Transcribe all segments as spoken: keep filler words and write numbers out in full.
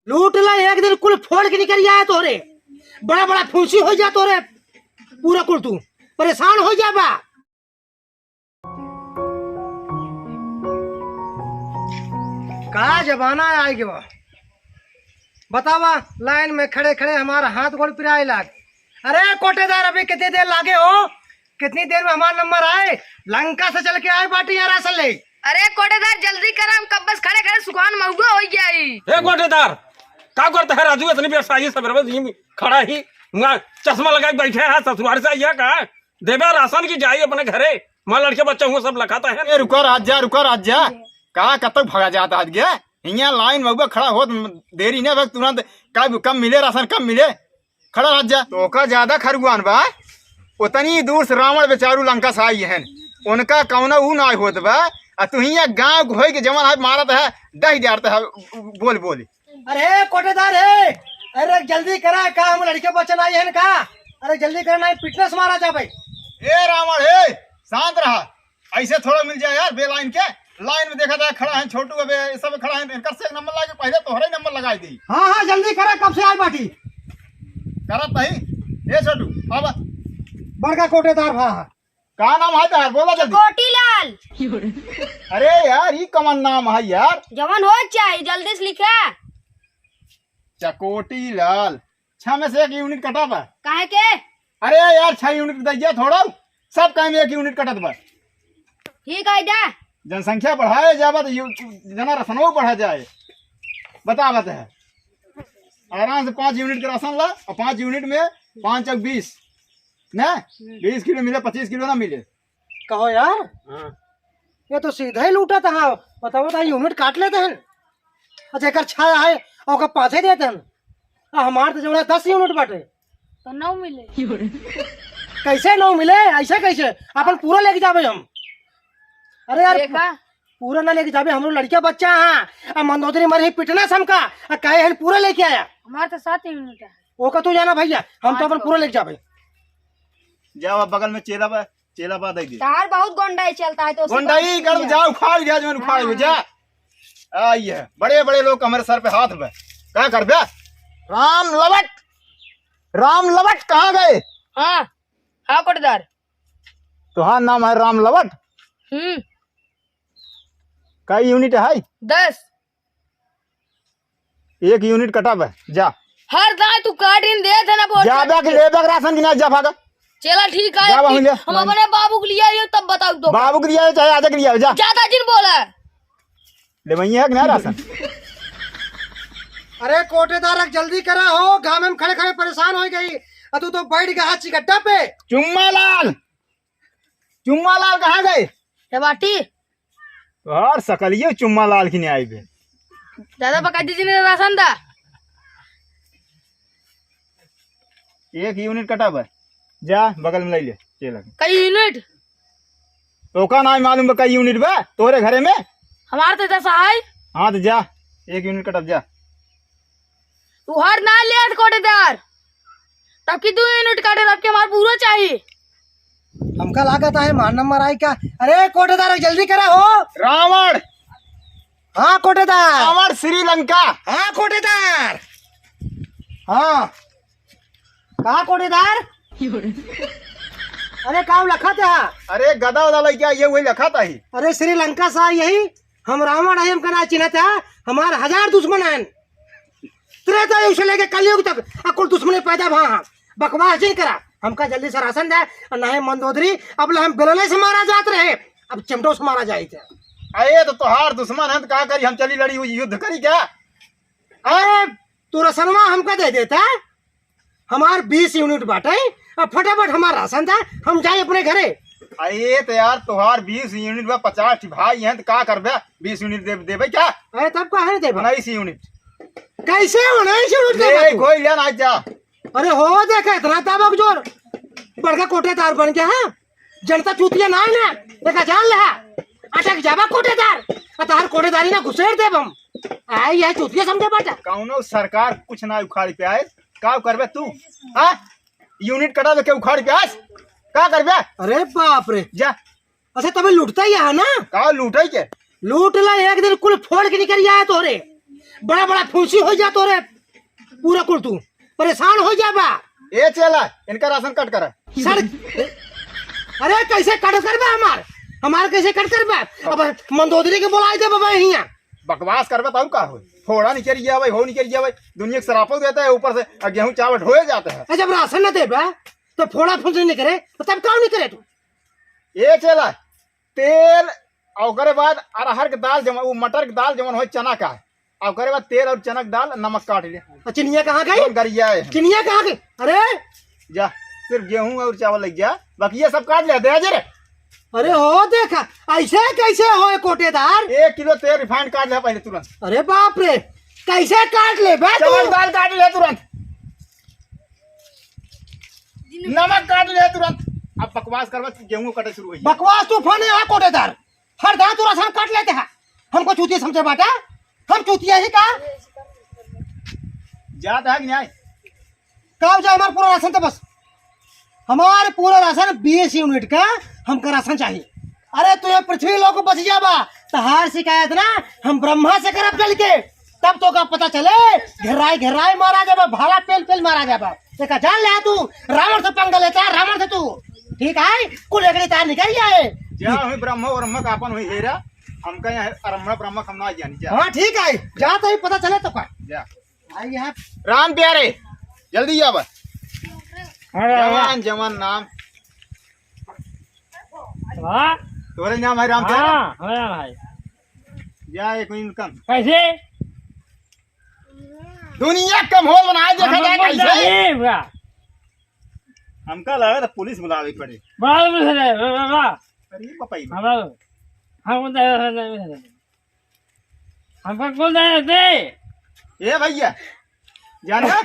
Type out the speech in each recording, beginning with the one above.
लूट ला, एक दिन कुल फोड़ के निकल जाए तोरे, बड़ा बड़ा फुंसी हो जा तोरे, पूरा कुल तू परेशान हो जाबा। का जमाना आइ गवा, बतावा, लाइन में खड़े खड़े हमारा हाथ गोड़ पिराए लाग। अरे कोटेदार, अभी कितनी देर लागे हो? कितनी देर में हमारा नंबर आए? लंका से चल के आए बाटी यहाँ राशन ले। अरे कोटेदार, जल्दी करा, हम कब बस खड़े खड़े सुखान महुआ हो गया ही। ए कोटेदार, का करता है राजू, इतनी बेवसाही सवेरे में खड़ा ही, वहाँ चश्मा लगाए बैठे है, ससुराल से आइया का? देबे राशन की जाई अपने घरे, माँ लड़के बच्चे हुआ सब लखाता है। ए रुका राजा, रुका राजा, का कब तक भगा जाता है गे? हियाँ लाइन में खड़ा होत देरी नहीं, बस तुरंत कब, कब मिले राशन, कब मिले? खड़ा रह जा। तोका ज्यादा खरुआन बा, उतनी दूर से रावण बेचारू लंका से आई हन, उनका कौनो ऊ ना होत बा। आ तू हियाँ गाँव के होई के जवन है मारत है, डह जारत है, बोल बोल। अरे कोटेदार है, अरे जल्दी करा, का हम लड़के बच्चन आई हन का? अरे जल्दी करा, नहीं पिटने से मारा जा भाई। ए रावण, ए शांत रहा, ऐसे थोड़ा मिल जाए यार, बेलाइन के। लाइन में देखा जाए, खड़ा है छोटू, अबे ये सब खड़ा है, इनकर से एक नंबर लागे, पहले तोहरे नंबर लगाई दी। हाँ, हाँ, जल्दी करा, कब से आए बाटी। करत नहीं, ए छोटू, अब बड़का कोटेदार भा। का नाम है तार? बोला जल्दी। चकोटी लाल। अरे यार, ई कमन नाम है यार? जवन हो चाहे, जल्दी से लिखा। चकोटी लाल। छह में से एक यूनिट कटा बा। काहे के? अरे यार, छह यूनिट दैया थोड़ा, सब काम एक यूनिट कटत बा। ठीक है, जा। जनसंख्या बढ़ाए जाबा तो यू-, जना रसनो बढ़ा जाए। बता, बता है। आराम से पाँच यूनिट के राशन ला और पाँच यूनिट में पाँच चौक बीस, ना? हम्म। बीस किलो मिले, पच्चीस किलो ना मिले। कहो यार, हाँ। ये तो सीधा ही लूटा था। हाँ, बताओ तो यूनिट काट लेते हैं। अच्छा, एकर छाया है और ओकर पाँचे देते हैं। आ, हमार तो जौन है दस यूनिट बाटे। तो नौ मिले। कैसे नौ मिले? ऐसे कैसे? अपन पूरा लेके जाबे हम। अरे यार, देखा? पूरा ना लेके जाबे, हमरो लड़का बच्चा है। आ मंदोदरी मारे ही पिटना समका, आ कहे हन पूरा लेके आया। हमार तो सात यूनिट है। ओका तू जाना भैया, हम तो अपन पूरा लेके जाबे। जाओ, अब बगल में चेला बा, चेला बा दे दे। तार बहुत गोंडाई चलता है तो उसे गोंडाई बात कर, किया। जा उखाड़ गया, जवन उखाड़ हो जा। हाँ। आई है, बड़े बड़े लोग हमारे सर पे हाथ बा। का करबे? राम लवट, राम लवट कहाँ गए? हाँ, हाँ कोटेदार। तोहार नाम है राम लवट? हम्म। कई यूनिट है? दस। एक यूनिट कटा बा, जा। हर दाई तू काट इन दे थे ना बोल जा, के। बैग ले, बैग राशन की ना, जा भागा। चला ठीक है, जा बाबू, ले। हम अपने बाबू के लिए आइयो तब बताऊ तो। बाबू के लिए आइयो, चाहे आजा के लिए आइयो, जा। ज्यादा जिन बोला। ले वही है कि ना राशन? अरे कोटेदार, जल्दी करा हो, घाम में खड़े खड़े परेशान हो गई। आ तू तो बैठ गया हाथ चिकट्टा पे। चुम्मा लाल, चुम्मा लाल कहाँ गए? ये बाटी। तोहार सकलियो चुम्मा लाल की न्याय बे। दादा बका दीजिए ना राशन दा। एक यूनिट कटा बा, जा बगल में ले ले, चेला के। कई यूनिट? तोका ना मालूम बा कई यूनिट बा तोरे घरे में? हमार तो दस है। हाँ तो जा, एक यूनिट कटब जा। तू हर ना ले कोटेदार, तब की दो यूनिट काटे, तब के हमार पूरा चाहिए। हमका लागत है मार नंबर आई का। अरे कोटेदार, जल्दी करा हो। रावण। हाँ कोटेदार। रावण श्रीलंका। हाँ कोटेदार। हाँ। कहा कोटेदार? अरे का लखत है? अरे गदा उदा लइके आई है, वही लखत है। अरे श्रीलंका से आई है, हम रावण है, हमका ना चिन्हत है, हमार हजार दुश्मन हैं। त्रेता युग से लेके कलयुग तक अकुल दुश्मनी पैदा भा। हाँ, बकवास जिन करा, हमका जल्दी से राशन दे। और नहीं मंदोदरी, अब ले हम बेलने से मारा जात रहे, अब चिमटो से मारा जाइत है। अरे तो तोहार दुश्मन है तो का करी, हम चली लड़ी हुई युद्ध करी क्या? अरे तू रसनवा हमका दे देता, हमार बीस यूनिट बाटे, अब फटाफट हमार राशन दे, हम जाए अपने घरे। अरे तो यार तोहार बीस यूनिट बा, पचास ठी भाई हैं तो का करबे? बीस यूनिट दे देबे क्या? अरे तब काहे नहीं देबे? उन्नीस यूनिट। कैसे उन्नीस यूनिट ले, देबे तू? कोई ले ना जा। अरे हो देखे इतना दबक जोर, बड़का कोटेदार बन गया है। जनता चूतिया ना है ना, देखा जान ले, अटक जाबा कोटेदार, आ तहार कोटेदारी ना घुसेड़ देब हम। आई है चूतिया समझे बाटा। कौनो सरकार कुछ ना उखाड़ पे आए, का करबे तू? हाँ, यूनिट कटा दे के उखाड़ पे आस, का करबे? अरे बाप रे। जा। अच्छा तबे लूटता ही है ना? का लूटे के? लूट ला, एक दिन कुल फोड़ के निकल जाए तोरे। बड़ा बड़ा फुंसी होइ जा तोरे, पूरा कुल तू परेशान होइ जाबा। ए चेला, इनका राशन कट करा। सर, अरे कैसे कट करबा हमार, हमार कैसे कट करबा? अब मंदोदरी के बोलाइ दे बाबा हियाँ। बकवास करबा तब का होई? फोड़ा निकल गया भाई, हो निकल गया भाई, दुनिया के सरापो देता है ऊपर से, और गेहूं चावल ढोए जाता है। अच्छा, जब राशन न देबा तो फोड़ा फुंसी निकरे, तो तब का निकरे तू? ए चेला, तेल, और ओकरे बाद अरहर के दाल जवन, वो मटर के दाल जवन होय चना का, और ओकरे बाद तेल और चना के दाल, नमक काट ले। और चिनिया कहाँ गई? जवन गरिया है। चिनिया कहाँ गई? अरे जा, सिर्फ गेहूं और चावल लग जा, बाकी ये सब काट ले, दे जे रे। अरे हो देखा, ऐसे कैसे होय कोटेदार? एक किलो तेल रिफाइंड काट ले पहले तुरंत। अरे बाप रे, कैसे काट ले बे तू? चना के दाल काट ले तुरंत। नमक काट ले तुरंत। अब बकवास करबा, गेहूं कटे शुरू होइ गया। बकवास तू फोन है कोटेदार। हर दांत तू राशन काट लेते हैं। हमको चूतिया समझे बाटा? हम चूतिया ही का? जात है कि नहीं? कब जाए हमार पूरा राशन तो बस। हमार पूरा राशन बीस यूनिट का हमका राशन चाहिए। अरे तू ये पृथ्वी लोक बच जाबा, तहार शिकायत ना हम ब्रह्मा से करब चल के। तब तोका पता चले, घेराई घेराई मारा जाबा, भाला पेल पेल मारा जाबा। देखा जान ले तू, रावण से पंगा लेता है, रावण से तू। ठीक है, कुल एकड़ी तार निकल जाए। जा हुई ब्रह्मा ब्रह्मा का अपन हुई हेरा, हमका यहाँ अरमणा ब्रह्मा हम ना जानी जा। हाँ ठीक है, जा तो ही पता चले तोका। जा। आई यहाँ। राम प्यारे, जल्दी आवा। हाँ, हाँ, जवान, जवान नाम। हाँ। तोरे नाम है राम प्यारे? हाँ, हमारा नाम है। जा एक मिनट कम। कैसे? दुनिया कम हो बनाए देखा हम जाए लोग कैसे? नहीं हुआ। हमका लगा था पुलिस बुलावे के पड़े। बाल में से, वाह, वाह, वाह। अरे पपाई। हमारा, हम उधर, उधर, उधर। हमका कुल दे दे। ए भैया, जाना,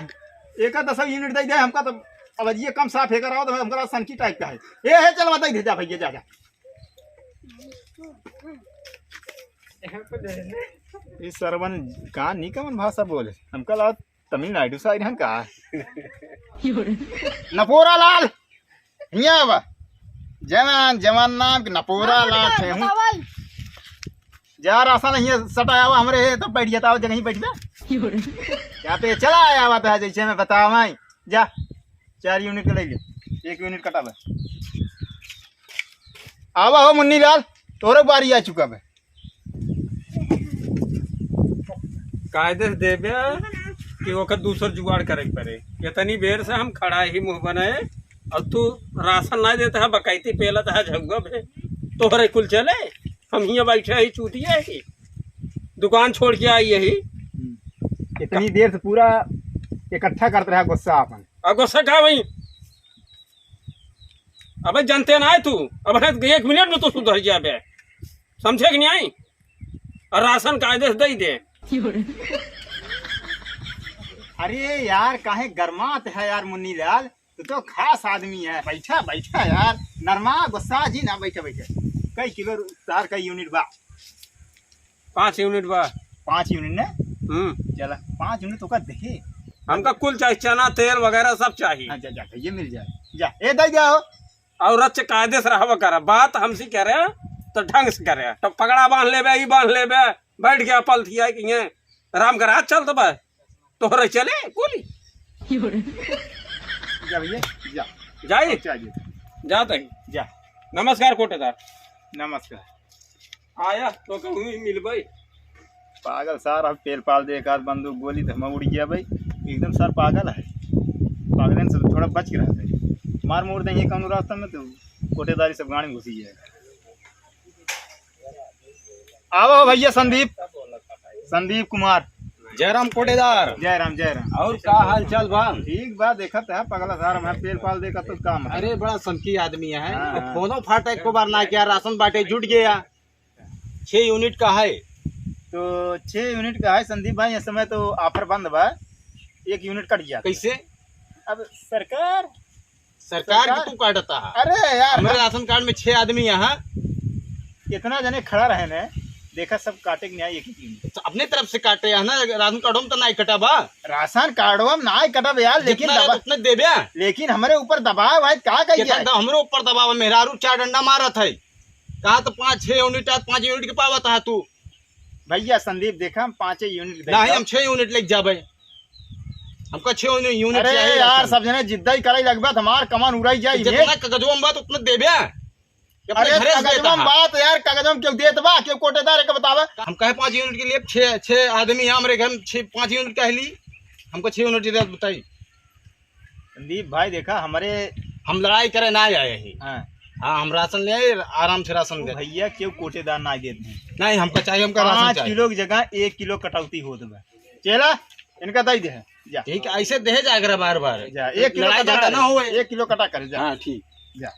एक आध दस यूनिट दे दे हमका तो। अब ये कम साफ है कराओ तो हमका सनकी टाइप का है। ए है, चल बता दे जा भैया, जा, जा। इस सरवन का नहीं कमन भाषा बोले, हमका लगा तमिलनाडु से आइल हन का? नपोरा लाल, हियाँ आवा। जवान, जवान नाम के नपोरा लाल थे हूँ। जा राशन हियाँ सटाया हुआ हमरे, तो बैठ जाता हो जगह ही बैठ जा। यहाँ पे चला आया हुआ था, जैसे मैं बतावा ही। जा, चार यूनिट के ले ले, एक यूनिट कटा बा। आवा हो मुन्नी लाल, तोरे बारी आ चुका बा। कायदे से देबे कि ओकर दूसर जुगाड़ करे के पड़े। इतनी बेर से हम खड़ा ही मुँह बनाए, और तू राशन ना देता है, बकैती पेलत है झउआ पे, तोहरे कुल चले? हम हियाँ बैठे ही चूतिया ही, दुकान छोड़ के आई यही। हम्म। इतनी देर से पूरा इकट्ठा करत रहा गुस्सा अपन। अब गुस्सा का वही? अबे जनते ना है तू, अब है एक मिनट में तू सुधर जाबे, समझे कि नहीं? और राशन कायदे से दे दे। अरे यार, काहे गरमात है यार मुन्नी लाल, तू तो खास आदमी है। बैठा, बैठा यार, नरमा गुस्सा जी ना, बैठा, बैठा। कई किलो तार का यूनिट बा? पाँच यूनिट बा। पाँच यूनिट ने? हम्म। चला, पाँच यूनिट तो का देखे। हमका कुल चाहिए, चना, तेल वगैरह सब चाहिए। हाँ, जा, जा, ये मिल जाए। जा, ए, दे जाओ। और अच्छे कायदे से रहवा करा, बात हमसे करे तो ढंग से करे, तो पगड़ा बांध लेबे, ई बांध लेबे, बैठ गया पलथिया कि ये राम का राज चलत बा, तोहरे चले गोली। जा भैया, जा। जाई? अच्छा, जी। जा तही। जा। नमस्कार कोटेदार। नमस्कार। आया तो कहूँ ही मिलबे। पागल सार, अब पेल पाल दे एक आध बंदूक गोली तो हम उड़ गया भाई। एकदम सर पागल है, पागलन से थोड़ा बच के रहते हैं। मार मोड़ देंगे कौनो रास्ता में तो कोटेदारी सब गाड़ी में घुसी जाएगा। आवा हो भैया संदीप, संदीप कुमार। जय राम कोटेदार। जय राम, जय राम। और का हाल चाल बा? ठीक बा, देखत है पगला सार, हमारे पेल पाल देखत तो काम है। अरे बड़ा सनकी आदमी है, हाँ, तो हाँ। फोनो फाटा एको बार ना किया, राशन बाटे जुट गया। छह यूनिट का है। तो छह यूनिट का है संदीप भाई, इस समय तो ऑफर बंद बा, एक यूनिट कट गया। कैसे? अब सरकार सरकार की सरकार तू काटता है। अरे यार, हमरे हम राशन कार्ड में छह आदमी यहाँ। इतना जने खड़ा रहे ने, देखा सब काटे के न्याय एक ही टीम। तो अपने तरफ से काटे हैं ना, राशन कार्डो में तो ना कटा बा। राशन कार्डो में ना कटा बा यार, लेकिन जितना है दबा, उतने देबे। लेकिन हमरे ऊपर दबाव है, का कही कितना जाए? द-, हमरे ऊपर दबाव है, मेहरारू चार डंडा मारत है। कहा तो पाँच छह यूनिट, आज पाँच यूनिट के पावत है तू। भैया संदीप, देखा, हम पाँचे यूनिट देख नहीं, रहा। हम छह यूनिट लेके जाबे। हमका छह यूनि-, यूनिट अरे चाहिए यार, राशन। सब जने जिद्दा ही करे लगबा, हमार कमान उड़ाई जाई। जितना कगजवा में बात उतना देबे। कि अपने अरे घरे से कगजवा देता में है। बात यार, कगजवा में केहू देत बा, केहू कोटेदार है के बतावे। हम कहे पाँच यूनिट के लिए, छह, छह आदमी है हमरे घर में, छह, पाँच यूनिट कह ली, हमको छह यूनिट दे बताई। संदीप भाई, देखा, हमरे हम लड़ाई करे ना आए ही। हाँ। हाँ, हम राशन ले आए, आराम से राशन दे। भैया, केहू कोटेदार ना देत हैं। नहीं, हमका चाहिए, हमका राशन पाँच चाहिए। किलो की जगह एक किलो कटौती होत बा। चला, इनका दई दे, जा। ठीक है, ऐसे दे जाए करा बार बार। जा, एक किलो लड़ाई कटा झगड़ा करे, ना होए। एक किलो कटा करे, जा। हाँ, ठीक। जा।